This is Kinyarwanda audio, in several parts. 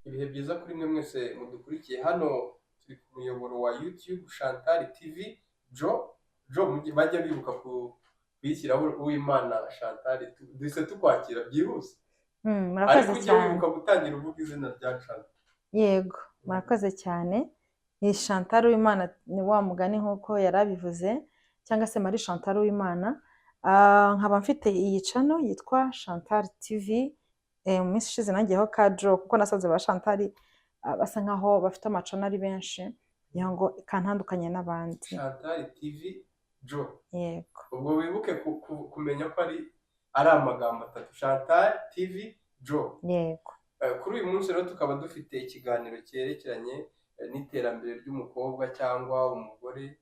Ibihe byiza kuri mwe mwese mudukurikiye. Hano turi ku muyoboro wa YouTube Chantal TV. Jo bajya bibuka kuyishyiraho Uwimana Chantal. Duhise tukwakira byihuse. Murakoze ariko ujye cyane. Wibuka gutangira uvuga izina rya Chantal. Yego, murakoze cyane. Ni Chantal Uwimana, ni wa mugani nk'uko yari abivuze, cyangwa se Marie Chantal Uwimana. Nkaba mfite iyi channel yitwa Chantal TV. Mu minsi ishize nangeyeho ka Jo, kuko nasanze ba Chantal basa nkaho bafite ama channel ari benshi, kugira ngo kantandukanye n'abandi. Chantal TV Jo. Yego. Ubwo wibuke kumenya ko ari amagambo atatu: Chantal TV Jo. Yego. Kuri uyu munsi rero tukaba dufite ikiganiro cyerekeranye n'iterambere ry'umukobwa cyangwa umugore,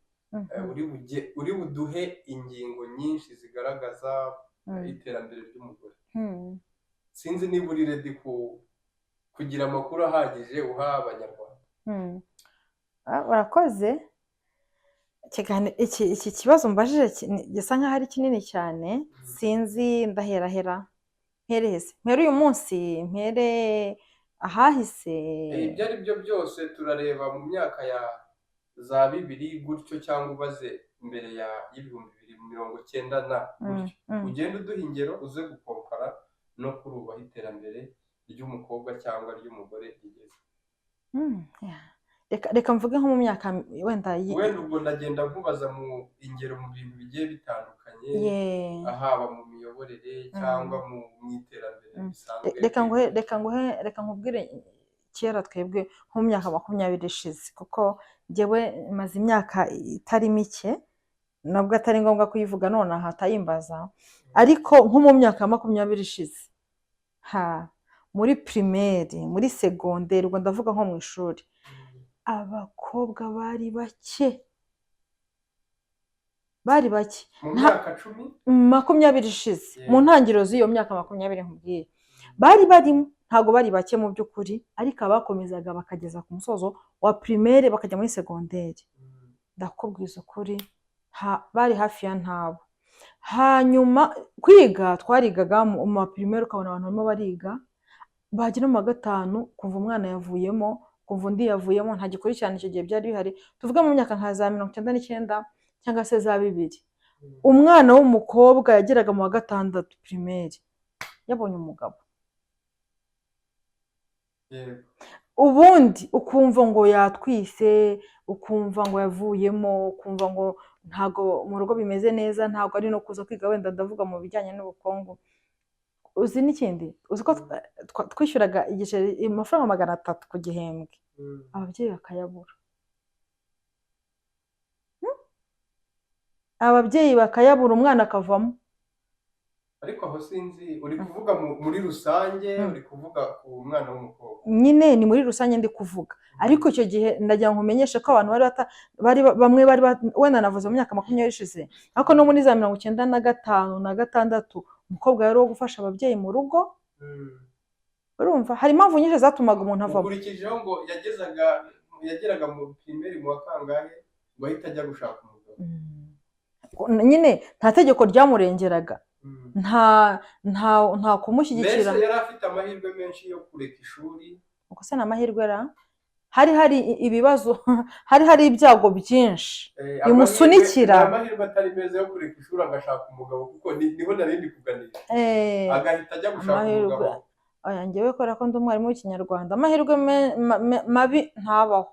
uri buduhe ingingo nyinshi zigaragaza iterambere ry'umugore. Sinzi niba uri ready kugira amakuru ahagije uha Abanyarwanda. Urakoze. Iki kibazo mbajije gisa nkaho ari kinini cyane. Sinzi ndaherahera mpere he? Mpere uyu munsi, mpere ahahise? Ibyo ari byo byose turareba mu myaka ya za 2000 gutyo, cyangwa ubaze mbere ya y'2090 na gutyo, ugende uduha ingero, uze gukompara no kuri ubu aho iterambere ry'umukobwa cyangwa ry'umugore rigeze. Yeah. Reka mvuge nko mu myaka wenda Wenda ubwo ndagenda nkubaza mu ingero mu bintu bigiye bitandukanye, haba mu miyoborere cyangwa mu iterambere bisanzwe. Reka nkubwire kera twebwe nko mu myaka 20 ishize, kuko njyewe maze imyaka itari mike, nubwo atari ngombwa kuyivuga nonaha atayimbaza, ariko nko mu myaka 20 ishize, ha muri primaire, muri segonderi, ubwo ndavuga nko mu ishuri, abakobwa bari bake, bari bake. Mu myaka 10? 20 ishize, mu ntangiriro z'iyo myaka 20 nkubwiye, bari barimo, ntabwo bari bake mu by'ukuri, ariko abakomezaga bakageza ku musozo wa primaire, bakajya muri segonderi, ndakubwiza ukuri, bari hafi ya ntabo. Hanyuma kwiga, twarigaga mu ma primaire, ukabona abantu barimo bariga, bagera mu wa gatanu kuva umwana yavuyemo, kuva undi yavuyemo, nta gikurikirana. Icyo gihe byari bihari, tuvuge mu myaka nka za 99 cyangwa se za 2000, umwana w'umukobwa yageraga mu wa gatandatu primaire yabonye umugabo. Ubundi ukumva ngo yatwise, ukumva ngo yavuyemo, ukumva ngo ntabwo mu rugo bimeze neza, ntabwo ari no kuza kwiga. Wenda ndavuga mu bijyanye n'ubukungu. Uzi n'ikindi? Uzi ko twishyuraga igiceri, amafaranga 300 ku gihembwe, ababyeyi bakayabura? Ababyeyi bakayabura, umwana akavamo. Ariko aho sinzi, uri kuvuga muri rusange, uri kuvuga ku mwana w'umukobwa? Nyine ni muri rusange ndi kuvuga, ariko icyo gihe ndagira ngo umenyeshe ko abantu bari bamwe bari wenda navuze mu myaka 20 ishize, ariko no muri za 95 na 6 umukobwa yari uwo gufasha ababyeyi mu rugo. Urumva hari impamvu nyinshi zatumaga umuntu avamo. Ukurikijeho ngo yageraga mu primaire mu wa kangahe ngo ahite ajya gushaka umugabo? Nyine nta tegeko ryamurengeraga, nta kumushyigikira. Mbese yari afite amahirwe menshi yo kureka ishuri? Ubwo se ni amahirwe ra? Hari ibibazo, hari ibyago byinshi bimusunikira. Ni amahirwe atari meza yo kureka ishuri agashaka umugabo, kuko niho nari ndi kuganisha, agahita ajya gushaka Amahirwe umugabo. Oya, njyewe kubera ko ndi umwarimu w'Ikinyarwanda, amahirwe mabi ntabaho.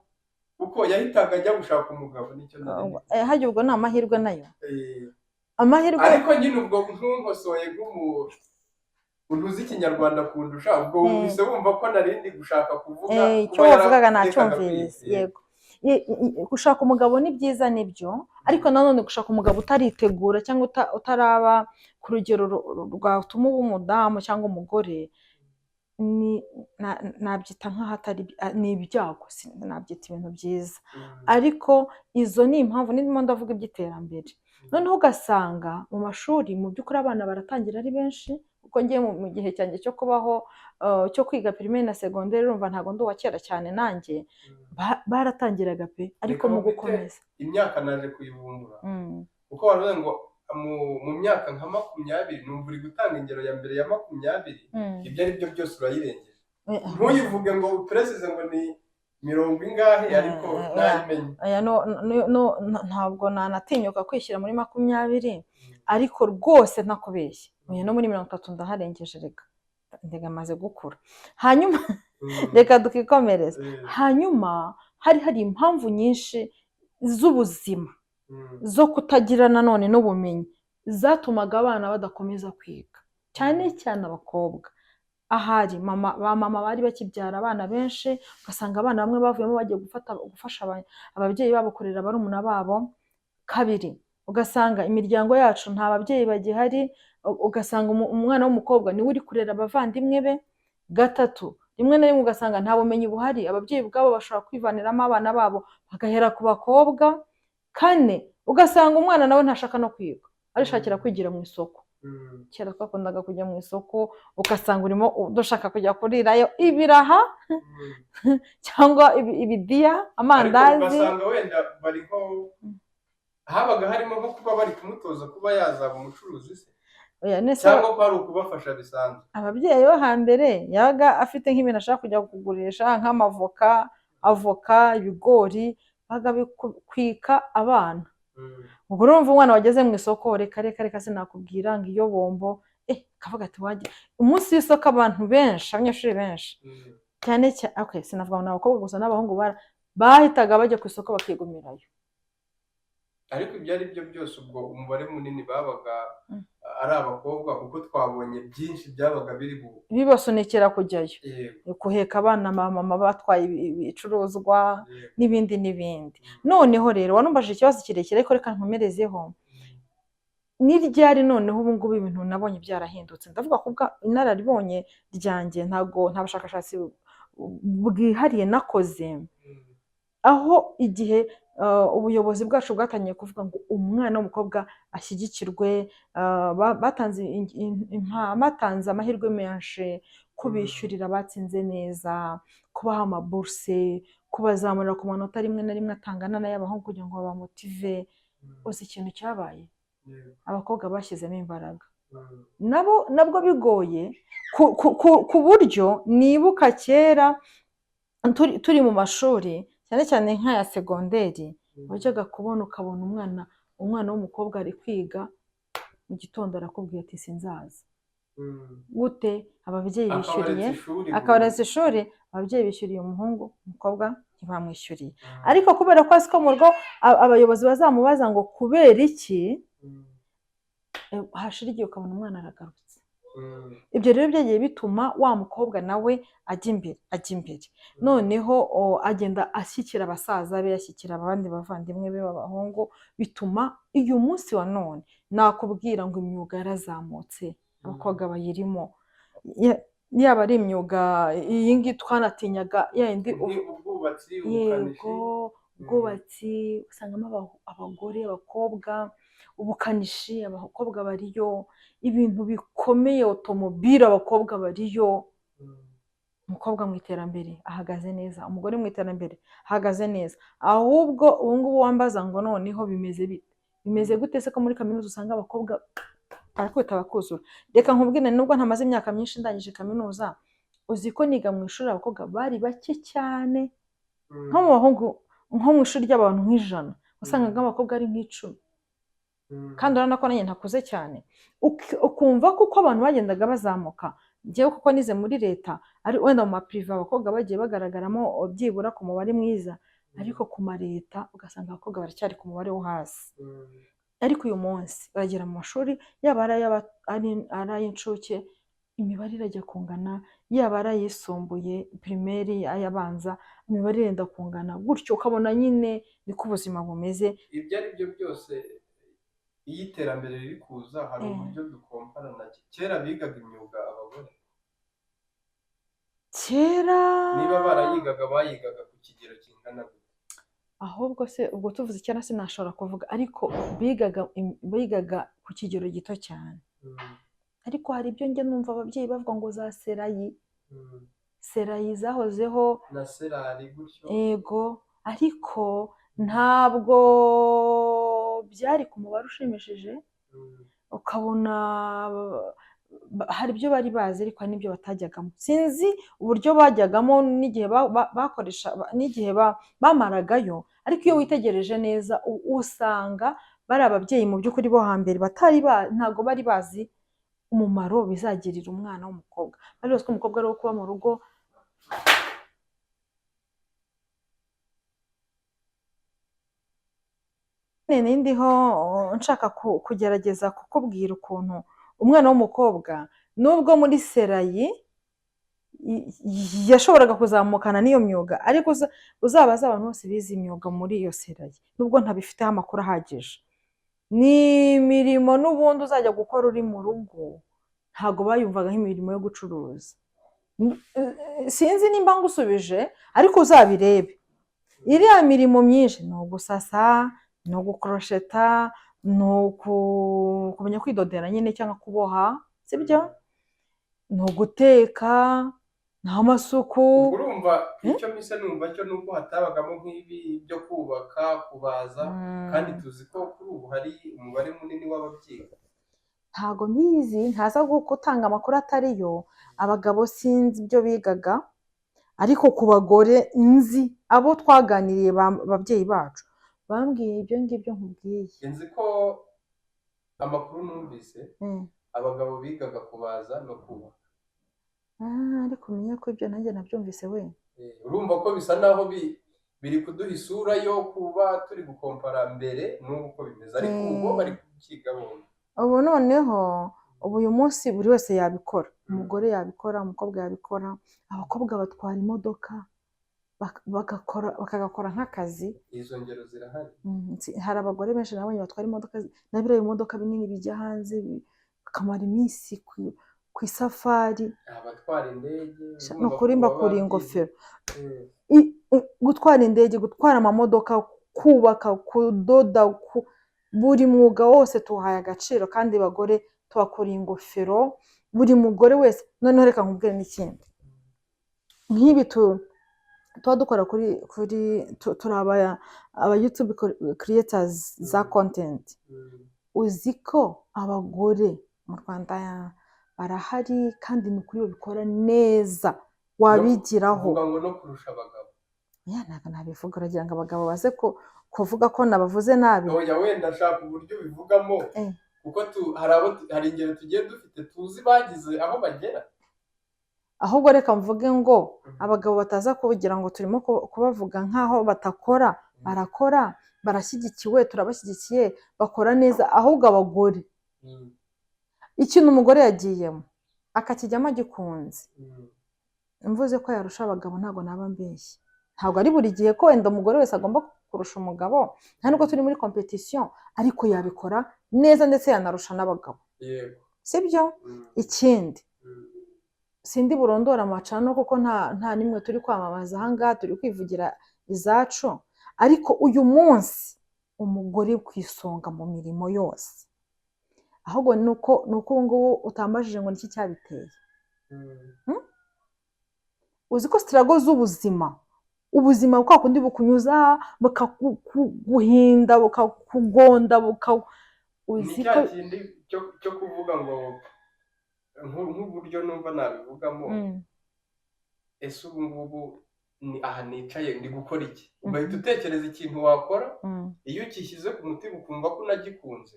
Kuko yahitaga ajya gushaka umugabo, nicyo nari ndi Harya ubwo ni amahirwe nayo? Amahirwe. Amahirwe. Ariko nyine ubwo nkunkosoye nk'umuntu uzi Ikinyarwanda kundusha, ubwo wumvise wumva ko nari ndi gushaka kuvuga Icyo kuba wavugaga yararekaga nacyumvise. kwiga. Yego. Gushaka umugabo ni byiza, nibyo, ariko nanone gushaka umugabo utaritegura cyangwa utaraba ku rugero rwatuma uba umudamu cyangwa umugore, ni nabyita nk'aho atari ni ibyago, nabyita ibintu byiza. Ariko izo ni impamvu ndimo ndavuga iby'iterambere. Noneho ugasanga mu mashuri mu by'ukuri abana baratangira ari benshi, kuko ngiye mu gihe cyanjye cyo kubaho, cyo kwiga primaire na segonderi, urumva ntabwo ndi uwa kera cyane nanjye, baratangiraga pe, ariko Reka mu mufite gukomeza imyaka naje kuyivumbura, kuko baravuga ngo mu myaka nka 20, numva uri gutanga ingero ya mbere ya 20, ibyo ari byo byose urayirengeje. Ntuyivuge ngo uperesize ngo ni mirongo ingahe, ariko nayimenye. Oya, no, no, no, ntabwo nanatinyuka kwishyira muri 20, ariko rwose ntakubeshye, oya, no muri 30 ndaharengeje. Reka ndega maze gukura. Hanyuma reka tukikomereza. Hanyuma hari impamvu nyinshi z'ubuzima, zo kutagira nanone n'ubumenyi, zatumaga abana badakomeza kwiga, cyane cyane abakobwa. Ahari mama, ba mama bari bakibyara abana benshi, ugasanga abana bamwe bavuyemo bagiye gufasha ababyeyi babo kurera barumuna babo. Kabiri, ugasanga imiryango yacu nta babyeyi bagihari, ugasanga umwana w'umukobwa niwe uri kurera abavandimwe be. Gatatu, rimwe na rimwe ugasanga nta bumenyi buhari, ababyeyi ubwabo bashobora kwivaniramo abana babo bagahera ku bakobwa. Kane, ugasanga umwana nawe ntashaka no kwiga, arishakira kwigira mu isoko. Kera twakundaga kujya mu isoko, ugasanga urimo dushaka kujya kurirayo ibiraha cyangwa ibidiya, Ariko amandazi. ugasanga wenda bari nko habaga harimo nko kuba bari kumutoza kuba yazaba umucuruzi se, Oya, nese cyangwa ko ari ukubafasha bisanzwe? Ababyeyi bo hambere yabaga afite nk'ibintu ashaka kujya kugurisha, nk'amavoka, avoka, ibigori, bagabikwika abana. Ubwo urumva umwana wageze mu isoko, reka reka reka, sinakubwira ngo iyo bombo, kavuga ati wajya umunsi w'isoko, abantu benshi, abanyeshuri benshi, cyane cyane, okay, sinavuga ngo ni abakobwa gusa, n'abahungu bahitaga bajya ku isoko bakigumirayo. Ariko ibyo ari byo byose, ubwo umubare munini babaga ari abakobwa, kuko twabonye byinshi byabaga biri bu Bibasunikira kujyayo, guheka abana, mama batwaye ibicuruzwa, n'ibindi n'ibindi. Noneho rero wanumbajije ikibazo kirekire, ariko reka nkomerezeho. Ni ryari noneho ubu ngubu ibintu nabonye byarahindutse? Ndavuga ko inararibonye ryanjye, ntabwo nta bushakashatsi bwihariye nakoze, aho igihe ubuyobozi bwacu bwatangiye kuvuga ngo umwana w'umukobwa ashyigikirwe, batanze amahirwe menshi, kubishyurira abatsinze neza, kubaha amaburse, kubazamurira ku manota rimwe na rimwe atangana n'ay'abahungu kugira ngo babamotive. Uzi ikintu cyabaye? Abakobwa bashyizemo imbaraga nabo, nabwo bigoye, ku buryo nibuka kera turi mu mashuri, cyane cyane nk'aya segonderi, wajyaga kubona ukabona umwana w'umukobwa ari kwiga, mu gitondo arakubwira ati sinzaza. Gute? Ababyeyi bishyuriye, Akabaretse ishuri. Akabaretse ishuri. Ababyeyi bishyuriye umuhungu, umukobwa ntibamwishyuriye. Ariko kubera ko azi ko mu rugo abayobozi bazamubaza ngo kubera iki, hashira igihe ukabona umwana aragarutse. Ibyo rero byagiye bituma wa mukobwa nawe ajya imbere, ajya imbere. Noneho agenda ashyikira basaza be, ashyikira abandi bavandimwe be b'abahungu, bituma uyu munsi wa none nakubwira ngo imyuga yarazamutse, abakobwa bayirimo. Yaba ari imyuga iyi ngiyi twanatinyaga, ya yindi Ni ubwubatsi, ubukanishi. Yego, ubwubatsi usangamo abagore, abakobwa, ubukanishi abakobwa bariyo, ibintu bikomeye, automobile abakobwa bariyo. Umukobwa mu iterambere ahagaze neza, umugore mu iterambere ahagaze neza. Ahubwo ubu ngubu wambaza ngo noneho bimeze bite, bimeze gute se, ko muri kaminuza usanga abakobwa barakubita bakuzura? Reka nkubwire, nubwo ntamaze imyaka myinshi ndangije kaminuza, uzi ko niga mu ishuri abakobwa bari bake cyane? Nko mu bahungu, nko mu ishuri ry'abantu nk'100, wasangaga abakobwa ari nk'10. Kandi urabona ko nanjye ntakuze cyane. Ukumva ko uko abantu bagendaga bazamuka, njyewe kuko nize muri leta, ari wenda mu ma privé abakobwa bagiye bagaragaramo byibura ku mubare mwiza, ariko ku ma leta ugasanga abakobwa baracyari ku mubare wo hasi. Ariko uyu munsi uragera mu mashuri, yaba ari ay'incuke, imibare irajya kungana, yaba ari ayisumbuye, primaire, ay'abanza, imibare irenda kungana gutyo, ukabona nyine niko ubuzima bumeze. Ibyo ari byo byose, iyo iterambere riri kuza, hari uburyo dukompara na kera bigaga imyuga abagore. Kera Niba barayigaga, bayigaga ku kigero kingana gute? Ahubwo se ubwo tuvuze kera sinashobora kuvuga, ariko bigaga ku kigero gito cyane. Ariko hari ibyo njya numva ababyeyi bavuga ngo za CERAI, CERAI zahozeho. Na SERARI gutyo. Yego, ariko ntabwo byari ku mubare ushimishije. Ukabona Hari ibyo bari bazi ariko hari n'ibyo batajyagamo. Sinzi uburyo bajyagamo n'igihe bakoresha n'igihe bamaragayo, ariko iyo witegereje neza usanga bari ababyeyi mu by'ukuri bo hambere batari ntabwo bari bazi umumaro bizagirira umwana w'umukobwa. Bari bazi ko umukobwa ari uwo kuba mu rugo. Ndiho nshaka kugerageza kukubwira ukuntu umwana w'umukobwa nubwo muri serayi yashoboraga kuzamukana n'iyo myuga, ariko uzabaze abantu bose bize imyuga muri iyo serayi, nubwo ntabifiteho amakuru ahagije, ni imirimo n'ubundi uzajya gukora uri mu rugo, ntabwo bayumvaga nk'imirimo yo gucuruza. Sinzi nimba ngusubije, ariko uzabirebe iriya mirimo myinshi ni ugusasa, ni ugukorosheta, ni kumenya kwidodera nyine cyangwa kuboha, sibyo, ni uguteka, ni amasuku. Ubwo urumva icyo mpise numva cyo ni uko hatabagamo nk'ibi byo kubaka, kubaza, kandi tuzi ko kuri ubu hari umubare munini w'ababyiga. Ntago mbizi, ntaza gutanga amakuru atari yo. Abagabo sinzi ibyo bigaga, ariko ku bagore nzi abo twaganiriye, ababyeyi bacu bambwiye ibyo ngibyo nkubwiye. Nzi ko amakuru numvise, abagabo bigaga kubaza no kubaka. Ariko umenye ko ibyo nanjye nabyumvise we. Urumva ko bisa naho biri kuduha isura yo kuba turi gukompara mbere n'ubu uko bimeze, ariko ubu bari kubyiga bombi. Ubu noneho, ubu uyu munsi buri wese yabikora, umugore yabikora, umukobwa yabikora. Abakobwa batwara imodoka bakagakora nk'akazi. Izo ngero zirahari. Hari abagore benshi nabonye batwara imodoka, na biriya bimodoka binini bijya hanze, bakamara iminsi ku isafari. Abatwara indege. Ni ukuri mbakuriye ingofero. Gutwara indege, gutwara amamodoka, kubaka, kudoda, buri mwuga wose tuwuhaye agaciro, kandi abagore tubakuriye ingofero, buri mugore wese. Noneho reka nkubwire n'ikindi, nk'ibi tuba dukora kuri turi aba YouTube creators za content. Uzi ko abagore mu Rwanda barahari, kandi ni ukuri babikora neza, wabigiraho. Uvuga ngo no kurusha abagabo? Ya, ntabwo nabivuga, uragira ngo abagabo baze kuvuga ko nabavuze nabi. Oya, wenda nshaka uburyo ubivugamo, kuko hari ingero tugiye dufite tuzi bagize aho bagera. Ahubwo reka mvuge ngo abagabo bataza kugira ngo turimo kubavuga nk'aho batakora. Barakora, barashyigikiwe, turabashyigikiye, bakora neza. Ahubwo abagore, ikintu umugore yagiyemo akakijyamo agikunze, mvuze ko yarusha abagabo ntabwo naba mbeshye. Ntabwo ari buri gihe ko wenda umugore wese agomba kurusha umugabo, nta nubwo turi muri competition, ariko yabikora neza ndetse yanarusha n'abagabo. Sibyo? Ikindi, sindi burondora amacano kuko nta nimwe turi kwamamaza ahangaha, turi kwivugira izacu, ariko uyu munsi umugore ku isonga mu mirimo yose. Ahubwo ni uko ubu ngubu utambajije ngo niki cyabiteye. Uzi ko struggle z'ubuzima, ubuzima kwa kundi bukunyuza bukaguhinda, bukakugonda, Ni uzi cya ko kindi cyo kuvuga ngo nk'uburyo numva nabivugamo, ese ubu ngubu ni aha nicaye ndi gukora iki? Ugahita utekereza ikintu wakora, iyo ukishyize ku mutima ukumva ko unagikunze,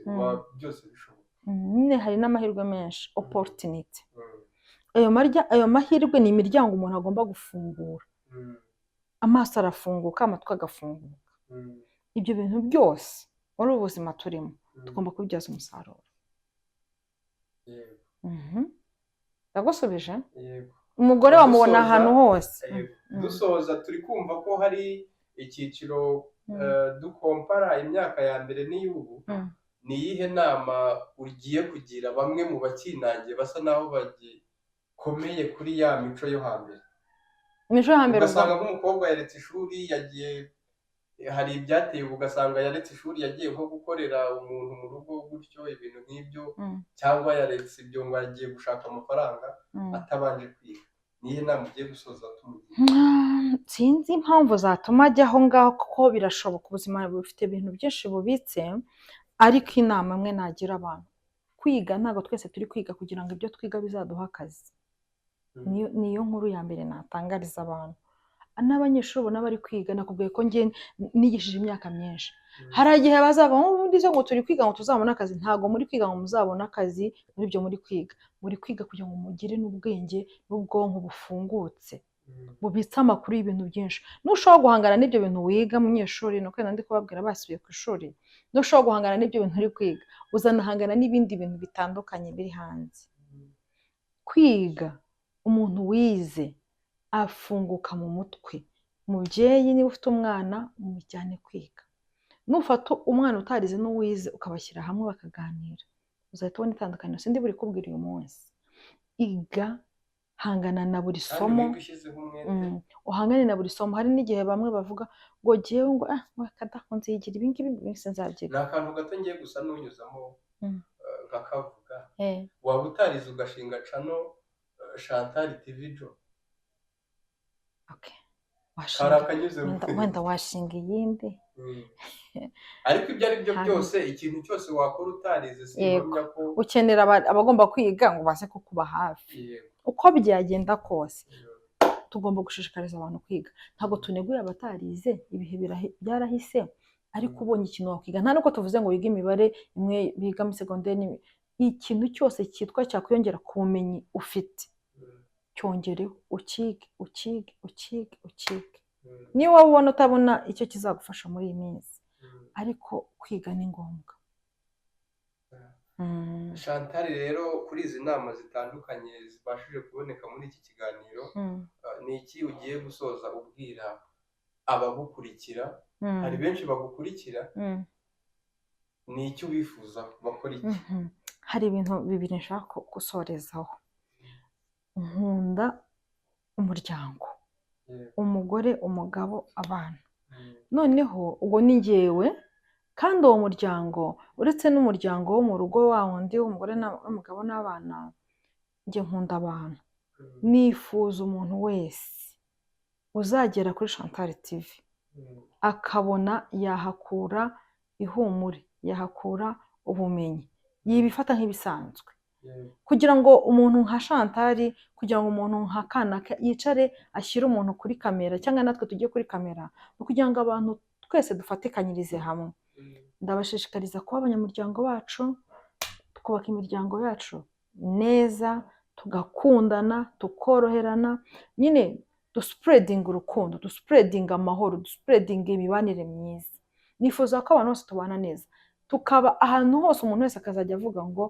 byose bishoboka. Nyine hari n'amahirwe menshi, opportunity. Ayo mahirwe ni imiryango umuntu agomba gufungura. Amaso arafunguka, amatwi agafunguka. Ibyo bintu byose muri ubu buzima turimo tugomba kubibyaza umusaruro. Ndagusubije. Yego. Umugore wamubona Dusoza, ahantu hose. Yego. Dusoza, turi kumva ko hari icyiciro, dukompara imyaka ya mbere n'iy'ubu. Ni iyihe nama ugiye kugira bamwe mu bakinangiye basa naho bagikomeye kuri ya mico yo hambere? Imico yo hambere? Ugasanga nk'umukobwa yaretse ishuri yagiye, hari ibyateye, ugasanga yaretse ishuri yagiye nko gukorera umuntu mu rugo gutyo, ibintu nk'ibyo, cyangwa yaretse ibyo ngo agiye gushaka amafaranga atabanje kwiga. Niyihe nama ugiye gusoza tumugira? Sinzi impamvu zatuma ajya aho ngaho, kuko birashoboka, ubuzima bufite ibintu byinshi bubitse, ariko inama imwe nagira abantu Kwiga, ntabwo twese turi kwiga kugira ngo ibyo twiga bizaduhe akazi. Niyo nkuru ya mbere natangariza abantu n'abanyeshuri ubona bari kwiga. Nakubwiye ko njye nigishije imyaka myinshi. Hari igihe bazava ubundi se ngo turi kwiga ngo tuzabone akazi. Ntabwo muri kwiga ngo muzabone akazi muri ibyo muri kwiga. Muri kwiga kugira ngo mugire n'ubwenge n'ubwonko bufungutse, bubitse amakuru y'ibintu byinshi. Nushobora guhangana n'ibyo bintu wiga munyeshuri, nuko wenda ndi kubabwira basubiye ku ishuri, nushobora guhangana n'ibyo bintu uri kwiga, uzanahangana n'ibindi bintu bitandukanye biri hanze. Kwiga, umuntu wize afunguka mu mutwe. Mubyeyi, niba ufite umwana, umujyane kwiga. Nufata umwana utarize n'uwize ukabashyira hamwe bakaganira, uzahita ubona itandukaniro. Sindi buri kubwira uyu munsi. Iga, hangana na buri Kandi somo. wige ushyizeho umwete. Uhangane na buri somo. Hari n'igihe bamwe bavuga ngo jyewe ngo kada nzigira ibi ngibi, ngo ibi sinzabyiga. Ni akantu gato ngiye gusa n'unyuzamo, nkakavuga. Waba utarize ugashinga channel, Chantal TV Jo. Okay. Hari Washinga akanyuze. wenda washinga iyindi. Ariko ibyo ari byo Hari- byose, ikintu cyose wakora utarize, simpamya ko Ukenera abagomba kwiga ngo baze kukuba hafi. Uko byagenda kose, tugomba gushishikariza abantu kwiga. Ntabwo tuneguye abatarize, ibihe byarahise, ariko ubonye ikintu wakwiga, nta nuko tuvuze ngo wige imibare imwe biga muri segonderi, ikintu cyose cyitwa cyakwiyongera ku bumenyi ufite, cyongereho, ukige, ukige, ukige, ukige. Niyo waba ubona utabona icyo kizagufasha muri iyi minsi, ariko kwiga ni ngombwa. Chantal rero, kuri izi nama zitandukanye zibashije kuboneka muri iki kiganiro, ni iki ugiye gusoza ubwira abagukurikira? Hari benshi bagukurikira. Ni iki wifuza bakora iki? Hari ibintu bibiri nshaka gusorezaho. Nkunda umuryango, umugore, umugabo, abana. Noneho ubwo ni njyewe kandi uwo muryango, uretse n'umuryango wo mu rugo wa wundi w'umugore n'umugabo n'abana, njye nkunda abantu. Nifuza umuntu wese uzagera kuri Chantal TV akabona yahakura ihumure, yahakura ubumenyi, yibifata nk'ibisanzwe. Kugira ngo umuntu nka Chantal, kugira ngo umuntu nka kanaka yicare ashyire umuntu kuri kamera, cyangwa natwe tujye kuri kamera, ni ukugira ngo abantu twese dufatikanyirize hamwe. Ndabashishikariza kuba abanyamuryango bacu, twubaka imiryango yacu neza, tugakundana, tukoroherana, nyine duspreadinga urukundo, duspreadinga amahoro, duspreadinga imibanire myiza. Nifuza ko abantu bose tubana neza, tukaba ahantu hose umuntu wese akazajya avuga ngo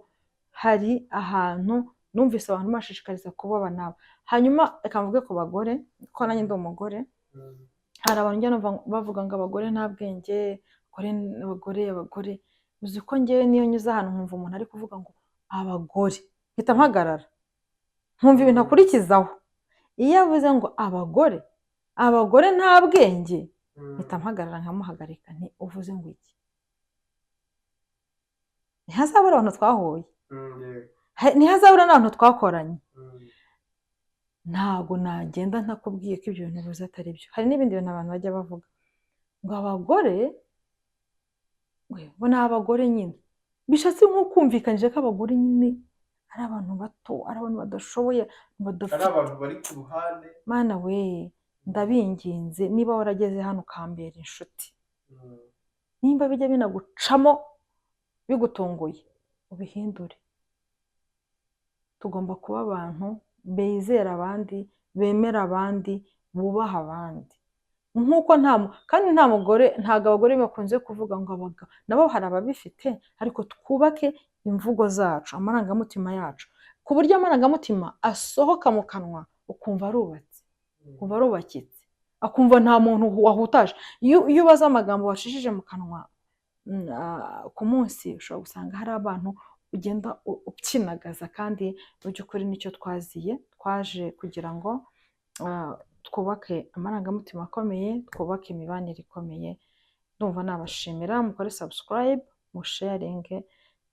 hari ahantu numvise abantu bashishikariza kuba aba n'aba. Hanyuma reka mvuge ku bagore, ko nanjye ndi umugore. Hari abantu njya numva bavuga ngo abagore nta bwenge, abagore, abagore, abagore. Uzi ko njyewe niyo nyuze ahantu nkumva umuntu ari kuvuga ngo abagore, mpita mpagarara nkumva ibintu akurikizaho. Iyo avuze ngo abagore, abagore nta bwenge, mpita mpagarara nkamuhagarika nti: "Uvuze ngo iki?" Ntihazabura abantu twahuye, ntihazabura n'abantu twakoranye. Ntabwo nagenda ntakubwiye ko ibyo bintu bivuze atari byo. Hari n'ibindi bintu abantu bajya bavuga ngo abagore, ngo ni abagore nyine, bishatse nko kumvikanisha ko abagore nyine ari abantu bato, ari abantu badashoboye, Ari badafite abantu bari ku ruhande. Mana we, ndabinginze, niba warageze hano ukambera inshuti, nimba bijya binagucamo bigutunguye, ubihindure. Tugomba kuba abantu bizera abandi, bemera abandi, bubaha abandi, nk'uko nta kandi nta mugore, ntabwo abagore bakunze kuvuga ngo abagabo nabo hari ababifite, ariko twubake imvugo zacu, amarangamutima yacu, ku buryo amarangamutima asohoka mu kanwa ukumva arubatse, ukumva arubakitse, akumva nta muntu wahutaje. Iyo ubaze amagambo wacishije mu kanwa ku munsi, ushobora gusanga hari abantu ugenda upyinagaza, kandi mu by'ukuri nicyo twaziye. Twaje kugira ngo twubake amarangamutima akomeye, twubake imibanire ikomeye. Ndumva nabashimira. Mukore subscribe, musharinge.